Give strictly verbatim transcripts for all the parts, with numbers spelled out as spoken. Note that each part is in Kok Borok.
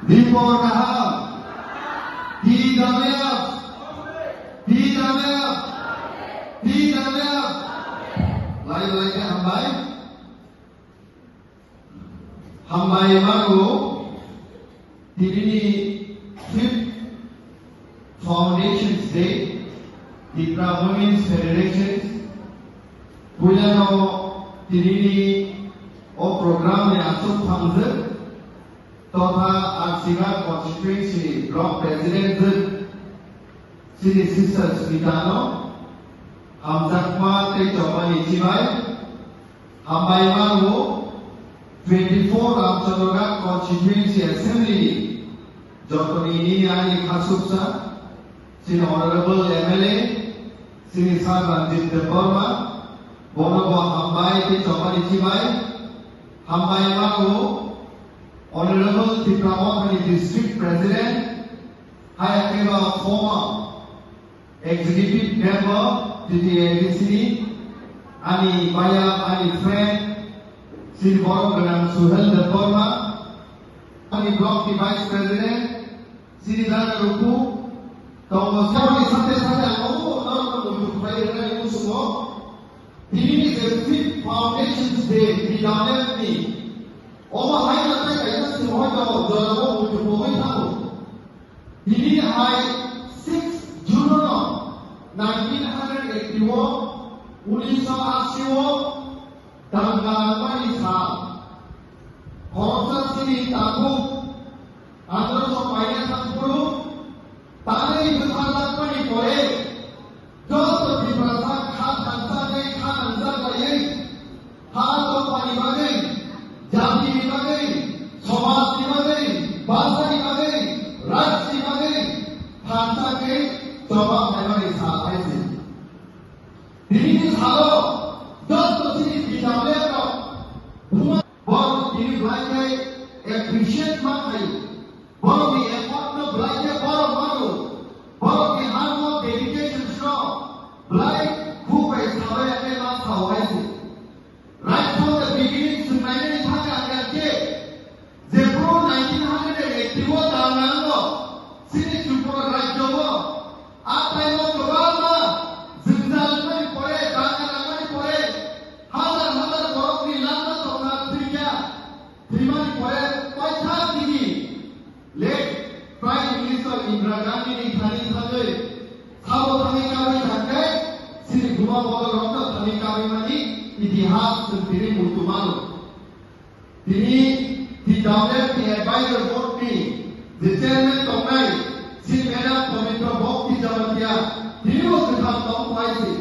Dipor kaham. T W F. T W F. T W F. Lai lai khe hambai. Hambai mano. Tini ni fifth Foundations Day, Tipra Women's Federation, puilano tinini o program ni aswk thangjak, totha Arsiga Constituency Block President jwk, chini Sister Smitano, hamjakma tei chobani chibai, hambai mano, twenty-four Ramchandra Constituency Assembly ni jotoni nini ani khasuksa, chini Honorable M L A, chini Sir Ranjit Debbarma, bono bo hambai tei chobani chibai, hambai mano, Honorable Tipra Mothani District President, hai khe bo former Executive Member T T A D C ni, ani baya, ani friend, chini borok gwnang Suhel Debbarma, ani block ni Vice President, chini Dana Rupu, tongo saboni sate sate ang obo norok no muitu khlai rwnani muchungo, tini ni je fifth Foundations Day ni dawnani, omo hai na tai kaisa chwng hoito jorao muitu pogwi thango. Tini hai six June no nineteen hundred eighty o, unisho ashi o, danga wngmani sal. Khoroksa chini takhuk androso paina thangphuru, tanwi bwtharjakmani pore, joto Tiprasa kha thangsagwi, kha nangjak laiwi, ha dophani bagwi, jatini bagwi, somajni bagwi, bhasani bagwi, rajni bagwi thangsagwi choba phaimani sal hai se. Tinini salo joto chini bidabrerok buma borok tini belai khe appreciate ma khaio. Borokni effort no belai khe borok mano. Borokni hard work, dedication no belai khuk bai sabai ake ma sao hai se. Right from the beginning, chwng nainani thangwi ang khe, jephru nineteen hundred eighty o dal nango, chini Tripura rajyo o, a time o kwbangma jwngjal wngmani pore, danga nangmani pore, hazar hazar borokni langma tongna thwikha, thwimani pore paitha tini. Late Prime Minister Indira Gandhi ni thani thangwi, sabo thangwi kabwi thangkhe, chini buma bodol rokno thani kabwi mani itihas chwng tini muitu mano. Tini T W F ni Advisor Board ni je Chairman tongnai, chini Madam Pabitra Bhakti Jamatia, tini bo kwthang tong phai si.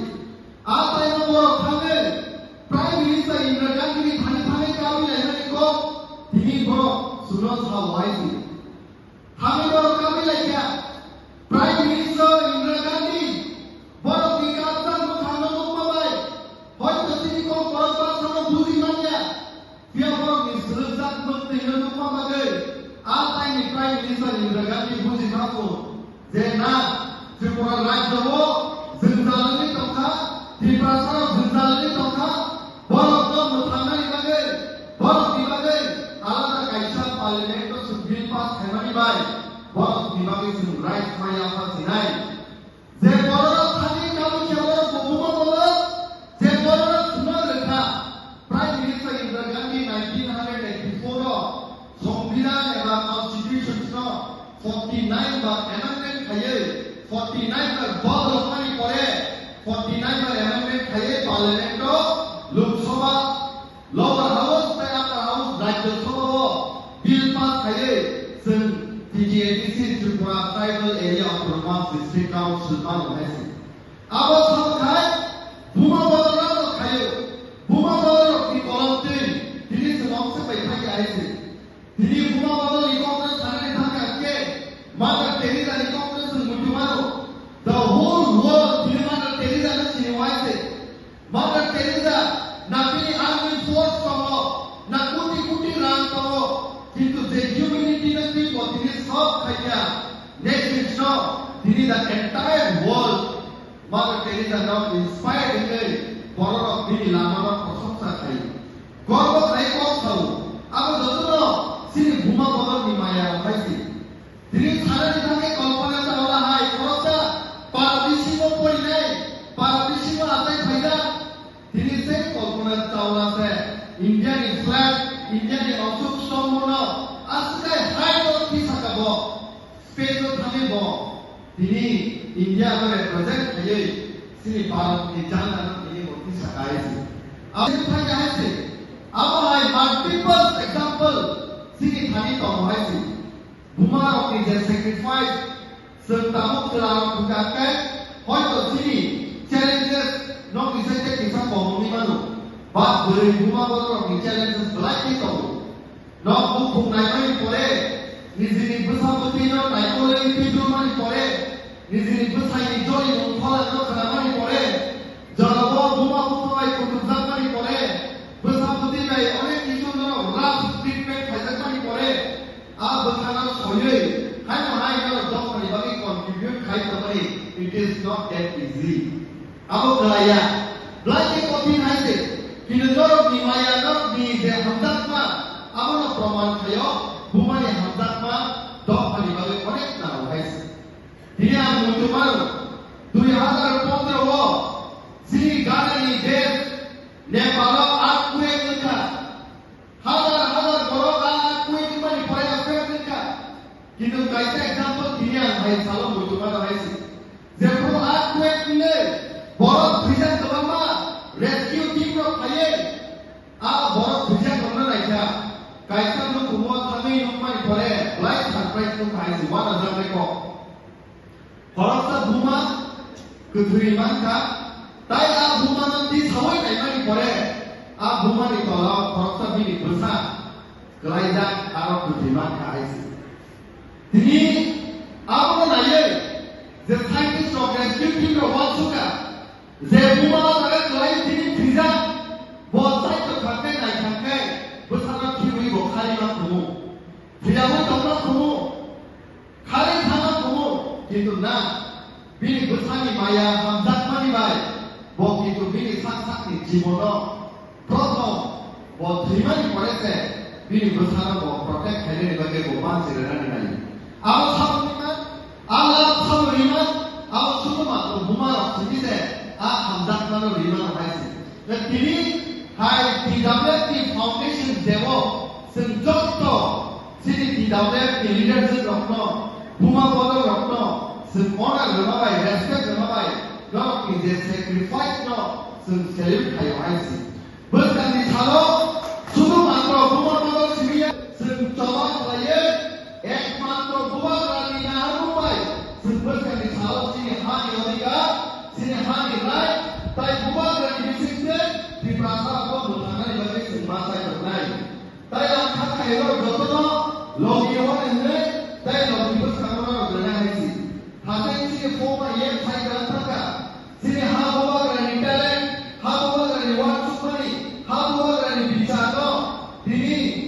A time o borok thangwi Prime Minister Indira Gandhi ni thani thangwi kabwi laimani kok tini borok suno sao hai si. Thangwi borok kabwi laikha. Prime Minister Indira Gandhi borokni kapjak mwkhangno nukma bai hoito chini kok borok bwsano buji manya. Phiya borokni swrwngjakmung twino nukma bagwi a time ni Prime Minister Indira Gandhi buji mano je na Tripura rajyo o jwngjal wngwi tongkha, Tiprasarok jwngjal wngwi tongkha, borokno mwthangnani bagwi, borokni bagwi alada kaisa parliament o chwng bill pass khaimani bai borokni bagwi chwng right maya pha sinai. Je bororok thani kabwi khe borok bo buma bolo, je bororok thumna rwkha. Prime Minister Indira Gandhi nineteen hundred eighty-four o Songbidan eba Constitution no forty-nine bar amendment khaiwi, forty-nine bar vote rwkmani pore, forty-nine bar amendment khaiwi Parliament o, Lok Sabha, Lower House tei Upper House Rajya Sabha o bill pass khaiwi chwng T T A D C Tripura Tribal Area Autonomous District Council mano hai se. Abo sabo khai buma bodol rok khaio. Buma bodol rok ni kolom twi tini chwng ongse bai thangya hai se. Tini buma bodol ni kok no sanani thangya khe Mother Teresa ni kok no chwng muitu mano. The whole world tini Mother Teresa no sini hai se. Mother Teresa, na bini army force tongo, na koti koti rang tongo, kintu je humanity no twi bo tini solve khaikha, next no, tini the entire world, Mother Teresa no inspired wngwi bororok bini lama no prosongsa khai. Gorbo khai kok sao, abo jotono chini buma bodol ni maya rok hai se. Ani thani Kalpana Chawla hai khoroksa para bisingo porinai, para bisingo achai phaijak. Tini se Kalpana Chawla se India ni flag, India ni aswk sombono aswk hai high note khe saka bo. Space o thangwi bo tini India no represent khaiwi chini Bharat ni jhanda no tini bo tisa kai se. Abo thangwi hai se. Abo hai multiple example chini thani tongo hai se. Buma rok ni je sacrifice, chwng tabuk chwla rok thwngkha khe, hoito chini challenges no kisa khe kisa kom wngwi mano. Ba bwrwi buma borok rok ni challenges belai khe tongo. Nok bukhuk naimani pore, nijini bwsa bwtwino naikolwi twijlumani pore, nijini bwsaini jolimung pholano khnamani pore, jorabo buma bupha bai kutukjakmani pore, bwsa bwtwi bai onek kisu norok rough treatment khaijakmani pore, a bwkhano soiwi haino hai norok dophani bagwi contribute khai tongmani, it is not that easy. Abo kwlaiya, belai khe kothin hai se, kintu norokni maya, norokni je hamjakma, abono proman khaio, bumani hamjakma dophani bagwi onek naro hai se. Tini ang muitu mano, dui hazar pondro o chini Ghana ni desh Nepal o earthquake wngkha. Hazar hazar borok a earthquake wngmani pore affect wngkha. Kintu kaisa example tini ang hai salo muitu mano hai se. Jephru earthquake wngwi borok thwijak kwbangma rescue team rok phaiwi a borok thwijak rokno naikha. Kaisa nukhungo thangwi nukmani pore belai surprise nukha hai se, uanajaknai kok. Khoroksa buma kwthwi mankha, tai a bumano tisaui naimani pore a bumani tola o khoroksa bini bwsa kwlaijak aro kwthwi mankha hai se. Tini abono naiwi je scientist rok rescue team rok uansukha, je buma o jaga kwlai tini thwijak, bo chaito thangkhe naithangkhe bwsano khiui bo khari ma kumu. Thwiyaui tongma kumu. Khari thangma kumu. Kintu na, bini bwsani maya hamjakmani bai, bo kintu bini sak sakni jibono Prothom, bo thwimani pore se bini bwsano bo protect khainani bagwi bo mansi rwnani nai. Abo sabo rima, a lab sabo rima, abo sudhumatro buma rok simi se a hamjakmano rimano hai se. Tini hai T W F ni foundation day o chwng joto chini T W F ni leadership rokno, buma bodol rokno chwng honor rwma bai, respect rwma bai, norokni je sacrifice no chwng salute khaio hai se. Bwskangni salo sudhumatro buma bodol simi ya, chwng choba khlaiwi ekmatro bubagrani naharmung bai chwng bwskangni salo chini hani odhikar, chini hani right, tai bubagrani bisingtwi Tiprasa rokno mwthangnani bagwi chwng ma chai tongnai. Tai ang kha khairok jotono logi o hwnwi tai logi bwskango norok rwnai hai se. Hathai chini phokma yak sai kwrwng thangkha. Chini ha bubagrani talent, ha bubagrani uansukmani, ha bubagrani bichar no tini